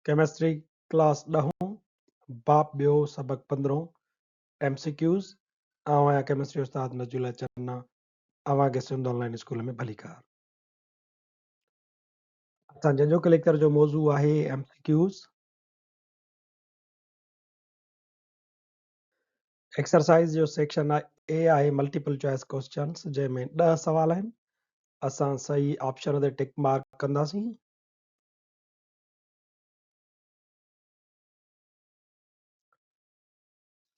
Chemistry class ڏهون باب ٻيو سبق پندرهون ايم سي ڪيوز آئون آهيان ڪيمسٽري استاد نجي الله چنا اوهان کي سنڌ آن لائن اسڪول ۾ ڀليڪار. اسان جنهن جو ليڪچر جو موضوع آهي ايم سي ڪيوز. ايڪسرسائز جو سيڪشن اي آهي ملٽيپل چوائس ڪوسچنس جنهن ۾ 10 سوال آهن. اسان صحيح آپشن تي ٽڪ مارڪ ڪنداسين.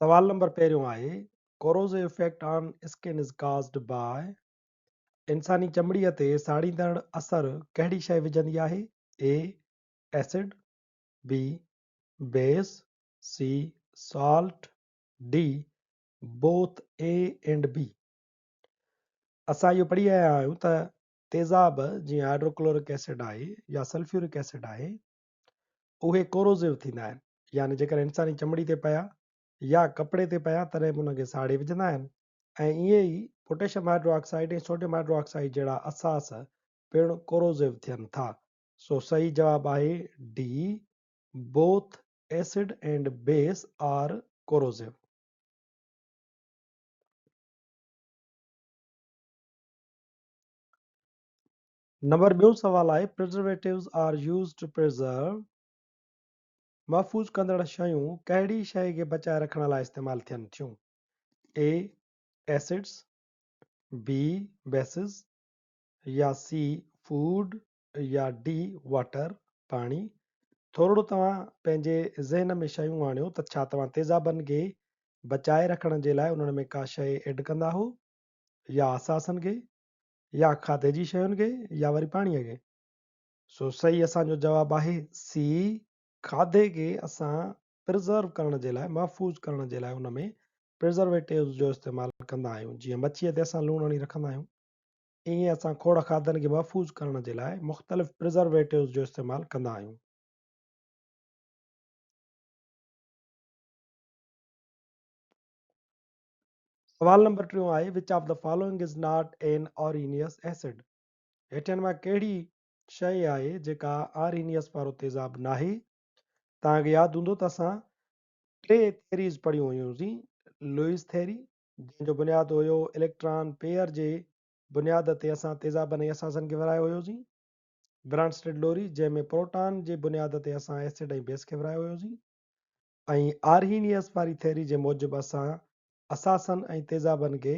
سوال نمبر پهريون آهي corrosive effect on skin is caused by انساني چمڙيء تي ساڙيندڙ اثر ڪهڙي شيء وجهندي آهي؟ A acid, B base, C salt, D both A and B. اسان اهو پڙهي آيا آهيون ته تيزاب جيئن هائڊروڪلورڪ ايسڊ آهي يا سلفيورڪ ايسڊ آهي اهي ڪوروزيو ٿيندا آهن يعني جيڪڏهن انساني چمڙي تي پيا يا ڪپڙي تي پيا تڏهن به انهن کي ساڙي وجهندا آهن ۽ ائين ئي potassium hydro oxide ۽ sodium hydro oxide جهڙا اساس پڻ ڪوروزيو ٿين ٿا. سو صحيح جواب آهي D both acid and base are corrosive. Number ٻيون سوال آهي Preservatives are used to preserve محفوظ ڪندڙ شيون ڪهڙي شيء کي بچائي رکڻ لاء استعمال ٿين ٿيون؟ A Acids B Bases يا C Food يا D Water پاڻي. ٿورڙو توهان پنهنجي ذهن ۾ شيون آڻيو ته ڇا توهان تيزابن کي بچائي رکڻ جي لاء انهن ۾ ڪا شيء ايڊ ڪندا هو يا اثاثن کي يا کاڌي جي شين کي يا وري پاڻيء کي. سو صحيح اسان جو جواب آهي سي کاڌي کي اسان پرزرو ڪرڻ جي لاء محفوظ ڪرڻ جي لاء ان ۾ پرزرويٽوز جو استعمال ڪندا آهيون جيئن مڇيء تي اسان لوڻ هڻي رکندا آهيون ائين اسان کوڙ کاڌن کي محفوظ ڪرڻ جي لاء مختلف پرزرويٽوز جو استعمال ڪندا آهيون. سوال نمبر ٽيون آهي which of the following is not an Arrhenius acid هيٺين مان ڪهڙي شيء آهي جيڪا آرينيس وارو تيزاب ناهي؟ توهان کي ياد هوندو ته اسان ٽي ٿيريز پڙهيون هيون سين لوئس ٿيري جنهن جو بنياد هيو اليڪٽران پيئر جي بنياد تي اسان تيزابن ۽ اساسن کي ورهايو هيوسين برانسٽيڊ لوري جنهن ۾ پروٽان جي بنياد تي اسان ايسڊ ۽ بيس کي ورهايو هيوسين ۽ آرهينيس واري ٿيري جي موجب اسان اثاثن ۽ تيزابن کي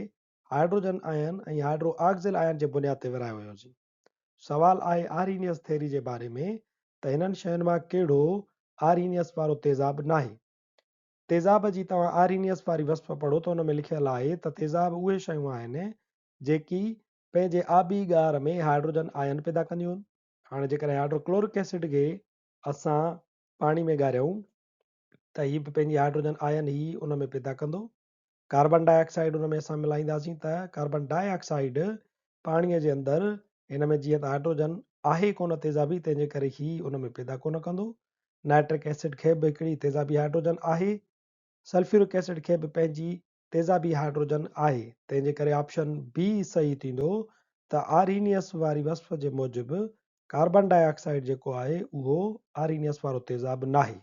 هائيڊروجن آئن ۽ هائيڊرو آڪزل آئن جي بنياد تي ورهايو هيوسين. سوال آهي آرهينيس ٿيري جي باري ۾ ته هنن شين مان ڪهڙو آرهينيس وارو تيزاب ناهي؟ تيزاب جي توهان آرهينيس واري وصف پڙهو ته ان ۾ لکيل آهي ته تيزاب اهي شيون آهن جيڪي پنهنجي آبي ڳار ۾ هائيڊروجن آئن پيدا ڪنديون آهن. هاڻي جيڪڏهن هائيڊروڪلورڪ ايسڊ کي اسان پاڻي ۾ ڳاريائون ته هي به پنهنجي هائڊروجن آئن ئي ان ۾ پيدا ڪندو. ڪاربان ڊاء آڪسائيڊ ان ۾ اسان ملائينداسين ته ڪاربان ڊاء آڪسائيڊ پاڻي جي اندر هن ۾ جيئن ته هائڊروجن آهي ڪونه تيزابي تنهن جي ڪري هي ان ۾ پيدا ڪونه ڪندو. نائٽرڪ ايسڊ کي به هڪڙي تيزابي هائڊروجن آهي. سلفيورڪ ايسڊ کي به پنهنجي تيزابي هائڊروجن آهي، تنهن جي ڪري آپشن بي صحيح ٿيندو ته آرهينيس واري وصف جي موجب ڪاربان ڊاء آڪسائيڊ جيڪو آهي اهو آرهينيس وارو تيزاب ناهي.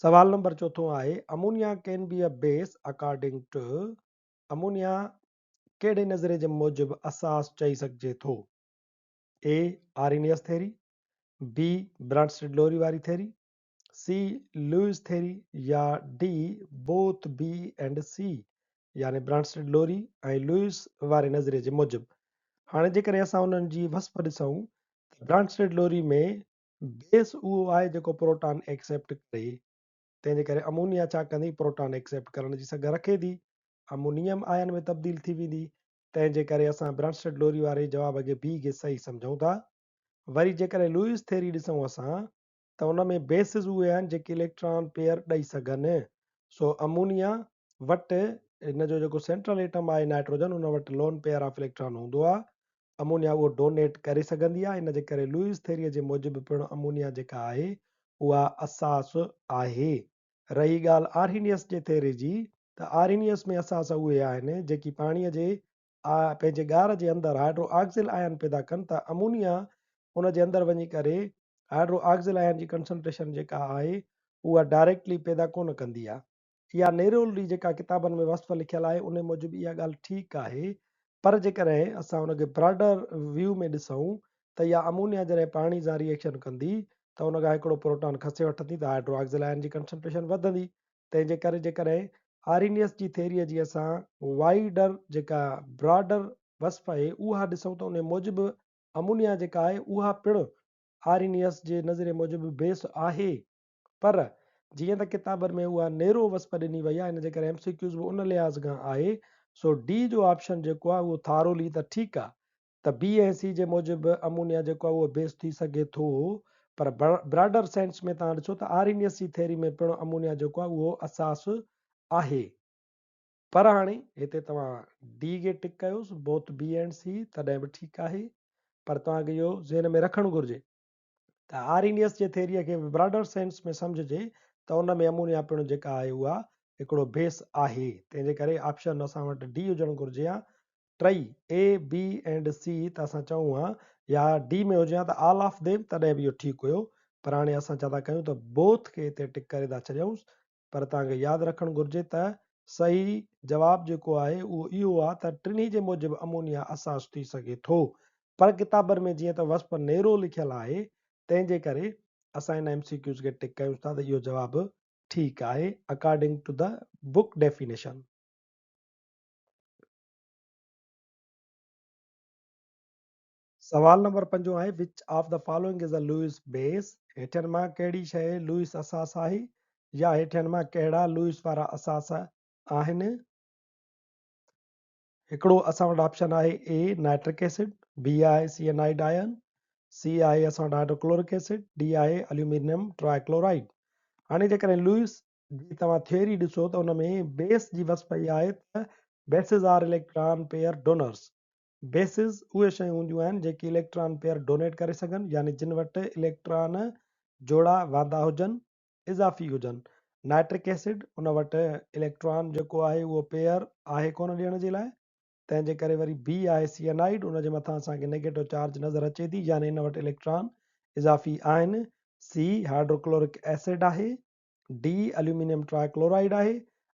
سوال نمبر چوٿون آهي ammonia can be a base according to ammonia ڪهڙي نظريي جي موجب اساس چئي سگهجي ٿو؟ A Arrhenius theory, B Bronsted Lowry واري ٿيري، سي لوئس ٿيري يا D both B and C يعني برانسٽيڊ لوري ۽ لوئس واري نظريي جي موجب. هاڻي جيڪڏهن اسان انهن جي وصف ڏسون ته برانسٽيڊ لوري ۾ بيس اهو آهي جيڪو پروٽان ايڪسيپٽ ڪري تنهن جي ڪري امونيا ڇا ڪندي پروٽان ايڪسيپٽ ڪرڻ جي سگهه رکي ٿي امونيم آئن ۾ تبديل ٿي ويندي تنهن جي ڪري اسان برانسٽيڊ لوري واري جواب کي بي کي صحيح سمجهون ٿا. وري جيڪڏهن لوئس ٿيري ڏسون اسان ته ان ۾ بيسز اهي آهن جيڪي اليڪٽران پيئر ڏئي سگهن. سو امونيا وٽ ان جو جيڪو سينٽرل ايٽم آهي نائٽروجن ان وٽ لون پيئر آف اليڪٽران هوندو آهي. امونيا اهو ڊونيٽ ڪري سگهندي آهي ان جي ڪري لوئس ٿيريء جي موجب پڻ امونيا جيڪا آهي اها اساس آهي. رهي ڳالهه آرهينيس جي ٿيري جي ته آرهينيس ۾ اساس اهي آهن جيڪي پاڻيء جي. پنهنجي ڳار جي اندر هائيڊرو آڪسيل آئن پيدا ڪن ته امونيا ان جي اندر وڃي ڪري هائيڊرو آڪسيل آئن جي ڪنسنٽريشن جيڪا آهي اها ڊائريڪٽلي پيدا ڪونه ڪندي آهي. اها نيرولي جيڪا ڪتابن ۾ وصف لکيل آهي ان موجب اها ڳالهه ٺيڪ آهي پر جيڪڏهن اسان ان کي براڊر ويو ۾ ڏسون ته اها امونيا جڏهن پاڻي سان ريئيڪشن ڪندي ته ان کان هڪڙو پروٽان کسي وٺندي ته هائيڊرو آڪسيل آئن جي ڪنسنٽريشن وڌندي. تنهن جي ڪري جيڪڏهن آرينيس جي ٿيريء جي اسان وائيڊر جيڪا براڊر وصف آهي اها ڏسون ته ان موجب امونيا جيڪا آهي اها پڻ آرينيس جي نظريي موجب بيس آهي پر جيئن ته ڪتابن ۾ اها نيرو وصف ڏني وئي آهي ان جي ڪري ايم سي ڪيوز به ان لحاظ کان آهي سو ڊي جو آپشن جيڪو آهي اهو ٿارولي ته ٺيڪ آهي ته بي ۽ سي جي موجب امونيا جيڪو آهي اهو بيس ٿي سگهي ٿو پر براڊر سينس ۾ توهان ڏسو ته آرينيس جي ٿيري ۾ پڻ امونيا جيڪو آهي اهو اساس آهي. پر هاڻي هتي توهان ڊي کي ٽڪ ڪيوس بوٿ بي اينڊ سي تڏهن به ٺيڪ آهي پر توهان کي اهو ذهن ۾ رکڻ گهرجي ته آرينيس جي ٿيريء کي به براڊر سينس ۾ سمجهجي ته ان ۾ امونيا پڻ جيڪا آهي اها هڪڙو بيس آهي تنهن جي ڪري آپشن اسان وٽ ڊي هجڻ گهرجي ها ٽئي، اي، بي اينڊ سي، ته اسان چئون ها يا ڊي ۾ هجي ها ته آل آف ديم تڏهن به اهو ٺيڪ هيو پر هاڻي اسان ڇا ٿا ڪيون ته بوٿ کي هتي ٽڪ ڪري ٿا ڇڏيونس پر توهان کي ياد رکڻ گهرجي ته صحيح جواب جيڪو آهي اهو اهو آهي ته ٽنهي جي موجب امونيا اساس ٿي سگهي ٿو پر ڪتابن ۾ جيئن ته وصف نيرو لکيل آهي تنهن جي ڪري اسان هن ايم سي ڪيوز کي ٽڪ ڪيون ٿا ته اهو جواب ٺيڪ آهي according to the book definition. سوال نمبر پنجون آهي which of the following is a Lewis base هيٺين مان ڪهڙي شيء لوئس اساس آهي يا هيٺين مان ڪهڙا لوئس وارا اساس آهن؟ هڪڙو اسان وٽ آپشن آهي اي نائٽرڪ ايسڊ، بي آهي سيئنائيڊ آئن، سي آهي اسان وٽ هائڊروڪلورڪ ايسڊ، ڊي آهي اليومينيم ٽرائيڪلورائيڊ. هاڻي جيڪڏهن لوئس جي توهان ٿيوري ڏسو ته ان ۾ بيس جي وصف اها آهي ته bases are electron pair donors. Bases اهي شيون هونديون آهن جيڪي اليڪٽران پيئر ڊونيٽ ڪري سگهن يعني جن وٽ اليڪٽران جوڙا واندا هجن، اضافي هجن. نائٽرڪ ايسڊ ان وٽ اليڪٽران جيڪو آهي اهو پيئر آهي ڪونه ڏيڻ جي لاء تنهن جي ڪري وري بي آهي سيئنائيڊ ان جي مٿان اسان کي نيگيٽو چارج نظر اچي ٿي يعني ان وٽ اليڪٽران اضافي آهن. سي هائڊروڪلورڪ ايسڊ آهي. ڊي اليومينيم ٽرائيڪلورائيڊ آهي.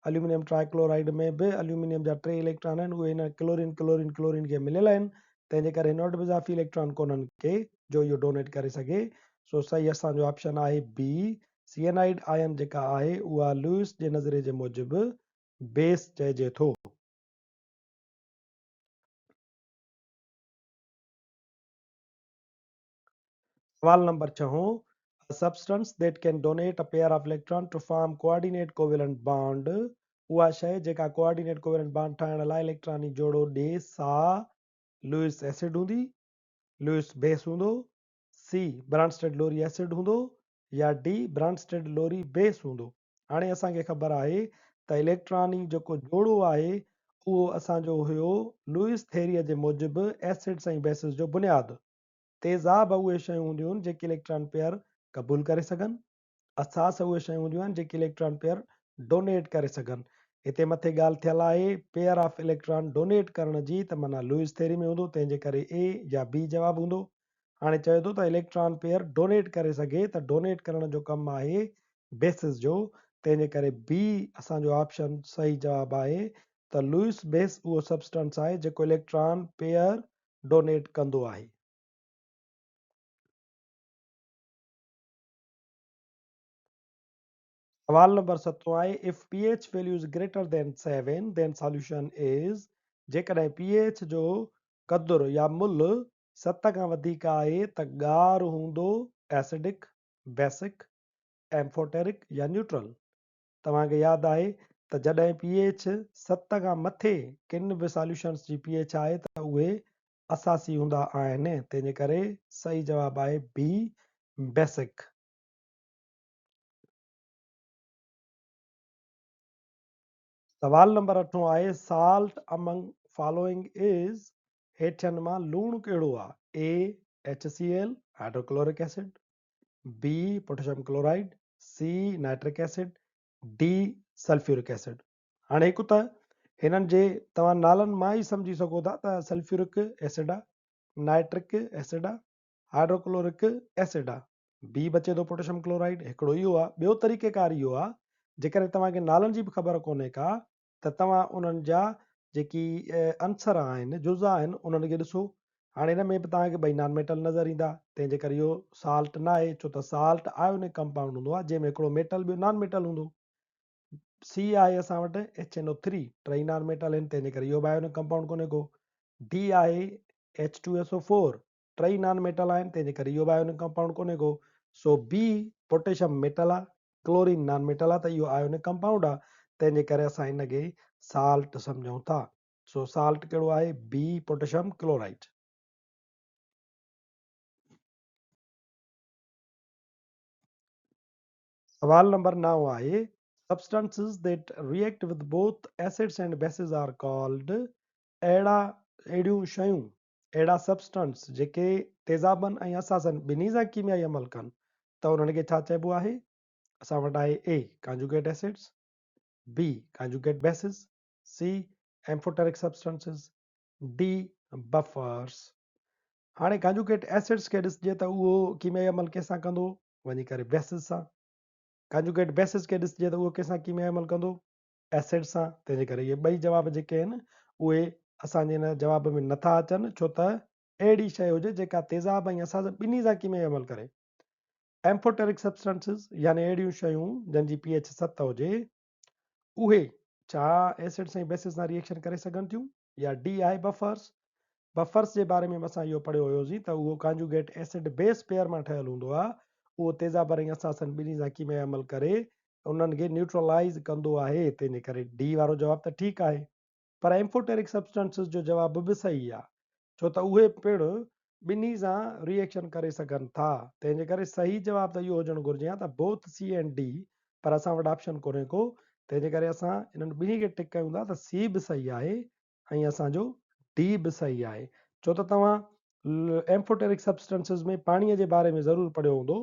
اليومينيم ٽرائيڪلورائيڊ ۾ به اليومينيم جا ٽي اليڪٽران آهن اهي هن ڪلورين ڪلورين ڪلورين کي مليل آهن تنهن جي ڪري هن وٽ به اضافي اليڪٽران ڪونهن ڪي جو اهو ڊونيٽ ڪري سگهي سو صحيح اسان جو آپشن آهي بي سيئنائيڊ آئن جيڪا آهي اها لوئس جي نظريي جي موجب بيس چئجي ٿو. سوال نمبر ڇهون، A substance that can donate a pair of electron to form coordinate covalent bond اها شيء جيڪا ڪوآرڊينيٽ ڪوويلنٽ بانڊ ٺاهڻ لاء اليڪٽراني جوڙو ڏي سا لوئس ايسڊ هوندي، لوئس بيس هوندو، سي برانسٽيڊ لوري ايسڊ هوندو يا ڊي برانسٽيڊ لوري بيس هوندو. هاڻي اسان کي خبر آهي ته اليڪٽراني جيڪو جوڙو آهي اهو اسان جو هيو لوئس ٿيريء جي موجب ايسڊس ۽ بيسز جو بنياد. تيزاب اهي شيون هونديون آهن جيڪي اليڪٽران پيئر قبول ڪري سگهن. اساس اهي شيون هونديون آهن جيڪي اليڪٽران پيئر ڊونيٽ ڪري سگهن. هتي مٿي ڳالهه ٿيل آهي پيئر آف اليڪٽران ڊونيٽ ڪرڻ جي ته معنيٰ لوئس ٿيري ۾ هوندو تنهن جي ڪري اي يا بي جواب هوندو. هاڻي چوي ٿو ته اليڪٽران پيئر ڊونيٽ ڪري سگهي ته ڊونيٽ ڪرڻ جو ڪم آهي بيسز جو تنهن جي ڪري بي اسان جو آپشن صحيح جواب آهي ته لوئس بيس اهو سبسٽنس آهي جيڪو اليڪٽران پيئر ڊونيٽ ڪندو آهي. سوال نمبر ستون آهي if P H value is greater than 7 then solution is جيڪڏهن پي ايڇ جو قدر يا ملهه ست کان وڌيڪ آهي ته ڳار هوندو ايسڊڪ، بيسڪ، ايمفوٽيرڪ يا نيوٽرل. توهان کي ياد آهي ته جڏهن پي ايڇ ست کان مٿي ڪن به ساليوشنز جي پي ايڇ آهي ته اهي اساسي هوندا آهن تنهن جي ڪري صحيح جواب آهي بي بيسڪ. سوال نمبر اٺون آهي سالٽ امنگ فالوئنگ از هيٺين مان لوڻ ڪهڙو آ؟ A H C L, hydrochloric acid, B potassium chloride, C nitric acid, D sulphuric acid. هاڻي هڪ ته هنن جي توهان نالن مان ئي سمجهي سگهو ٿا ته سلفيورڪ ايسڊ آ، نائٽرڪ ايسڊ آ، هائڊروڪلورڪ ايسڊ آ. بي بچي ٿو پوٽيشم ڪلورائيڊ، هڪڙو اهو آ. ٻيو طريقيڪار اهو آ، جيڪڏهن توهان کي نالن جي به خبر ڪونهي ڪا ته توهان انهن جا جيڪي عنصر آهن، جزا آهن، انهن کي ڏسو. هاڻي هن ۾ به توهان کي ٻئي نان ميٽل نظر ايندا، تنهن جي ڪري اهو سالٽ ناهي، ڇو ته سالٽ آيونڪ ڪمپائونڊ هوندو آهي، جنهن ۾ هڪڙو ميٽل ٻيو نان ميٽل هوندو. سي آهي اسان وٽ ايڇ اين او ٿري، ٽئي نان ميٽل آهن، تنهن جي ڪري اهو به آيونڪ ڪمپائونڊ ڪونهي ڪو. ڊي آهي H two S O four, ٽئي نان ميٽل آهن، تنهن جي ڪري اهو به آيونڪ ڪمپائونڊ ڪونهي ڪو. سو بي پوٽيشم ميٽل آهي، ڪلورين نان ميٽل آهي ته اهو آيونڪ ڪمپائونڊ آهي، تنهن جي ڪري اسان ان کي سالٽ سمجهون ٿا. سو سالٽ ڪهڙو آهي؟ بي پوٽيشم ڪلورائيڊ. سوال نمبر 9 آهي، Substances that react with both acids and bases are called اهڙا اهڙيون شيون، اهڙا سبسٽنس جيڪي تيزابن ۽ اساسن ٻنهي سان ڪيميائي عمل ڪن ته انهن کي ڇا چئبو آهي؟ اسان وٽ آهي A conjugate acids, B conjugate bases, C amphoteric substances, D buffers. هاڻي ڪانجوگيٽ ايسڊس کي ڏسجي ته اهو ڪيميائي عمل ڪنهن سان ڪندو؟ وڃي ڪري بيسز سان. ڪانجوگيٽ بيسز کي ڏسجي ته اهو ڪنهن سان ڪيميائي عمل ڪندو؟ ايسڊ سان. تنهن جي ڪري اهي ٻئي جواب جيڪي آهن اهي اسان جي هن جواب ۾ نٿا اچن، ڇو ته اهڙي شيء هجي جيڪا تيزاب ۽ اساس ٻنهي سان ڪيميائي عمل ڪري. ايمفوٽيرڪ سبسٽنسز يعني اهڙيون شيون جن جي پي ايڇ 7 هجي، اهي ڇا ايسڊس ۽ بيسز سان ريئيڪشن ڪري سگهن ٿيون؟ يا ڊي آهي بفرس. بفرس جي باري ۾ به اسان اهو پڙهيو هيوسين ته اهو ڪانجوگيٽ ايسڊ بيس پيئر مان ٺهيل هوندو آهي. اهو تيزابر ۽ اساسن ٻنهي سان ڪيميائي عمل ڪري انهن کي نيوٽرلائيز ڪندو آهي، تنهن جي ڪري ڊي وارو جواب ته ٺيڪ آهي. پر ايمفوٽيرڪ سبسٽنسز جو جواب به صحيح آهي، ڇو ته اهي پڻ ٻنهي سان ري ايڪشن ڪري سگهن ٿا، تنهن جي ڪري صحيح جواب ته اهو هجڻ گهرجي ها ته بوٿ سي اينڊ ڊي، پر اسان وٽ آپشن ڪونهي ڪو، تنهن جي ڪري اسان انهن ٻنهي کي ٽڪ ڪيون ٿا ته سي به صحيح آهي ۽ اسان جو ڊي به صحيح آهي، ڇو ته توهان ايمفوٽيرڪ سبسٽنسز ۾ پاڻي جي باري ۾ ضرور پڙهيو هوندو،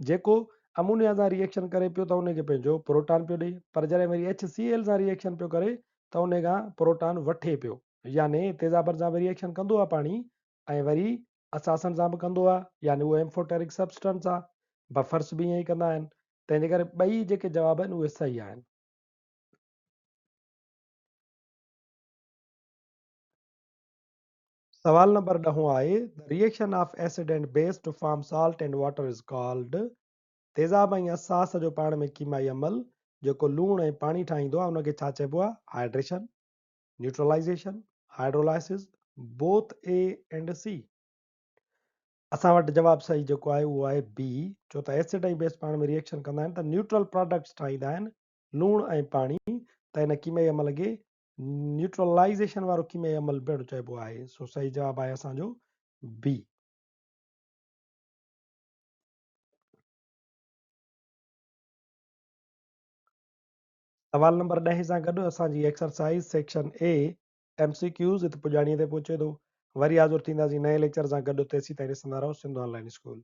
جيڪو امونيا سان ري ايڪشن ڪري پيو ته ان کي پنهنجو پروٽان پيو ڏئي، پر جڏهن وري ايڇ سي ايل سان ري ايڪشن پيو ڪري ته ان کان پروٽان وٺي پيو، يعني تيزابن سان به ري ايڪشن ڪندو آهي پاڻي ۽ وري اساسن سان به ڪندو آهي، يعني اهو ايمفوٽيرڪ سبسٽنس آهي. بفرس به ائين ئي ڪندا آهن، تنهن جي ڪري ٻئي جيڪي جواب آهن اهي صحيح آهن. سوال نمبر ڏهون آهي، The reaction of acid and base to form salt and water is called تيزاب ۽ اساس جو پاڻ ۾ ڪيميائي عمل جيڪو لوڻ ۽ پاڻي ٺاهيندو آهي ان کي ڇا چئبو آهي؟ Hydration, neutralization, hydrolysis, both A and C. اسان وٽ جواب صحيح جيڪو آهي اهو آهي بي، ڇو ته ايسڊ ۽ بيس پاڻ ۾ ريئيڪشن ڪندا آهن ته نيوٽرل پراڊڪٽس ٺاهيندا آهن لوڻ ۽ پاڻي، ته ان ڪيميائي عمل کي نيوٽرلائيزيشن وارو ڪيميائي عمل پڻ چئبو آهي. سو صحيح جواب آهي اسان جو بي. سوال نمبر ڏهين سان گڏ اسان جي exercise section A M C Qs هت پڄاڻيء تي پهچي ٿو. وري حاضر ٿينداسين نئين ليڪچر سان گڏ، تيسين تائين ڏسندا رهو سنڌ آن لائين اسڪول.